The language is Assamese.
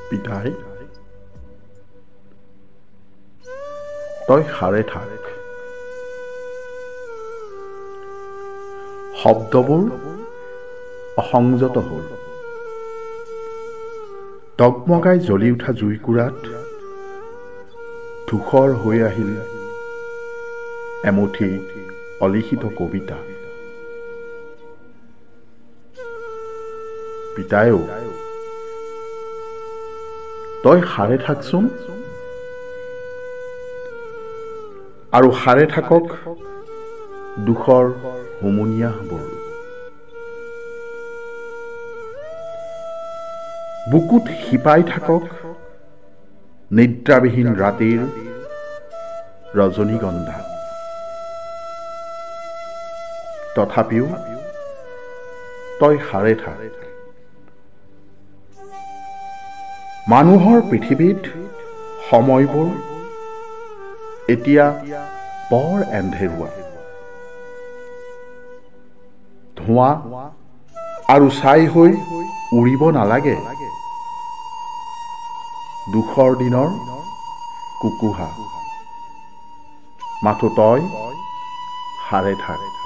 পিতাই, তই সাৰে থাক। শব্দবোৰ অসংযত হ'ল। দগমগাই জ্বলি উঠা জুইকুৰাত ধূসৰ হৈ আহিল এমুঠি অলিখিত কবিতা। পিতায়ো, তই সাৰে থাকচোন, আৰু সাৰে থাকক দুখৰ হুমুনিয়াহবোৰ। বুকুত শিপাই থাকক নিদ্ৰাবিহীন ৰাতিৰ ৰজনীগন্ধা। তথাপিও তই সাৰে থাক। মানুহৰ পৃথিৱীত সময়বোৰ এতিয়া বৰ এন্ধেৰুৱা। ধোঁৱা আৰু ছাই হৈ উৰিব নালাগে দুখৰ দিনৰ কুকুহা। মাথো তই সাৰে থাক।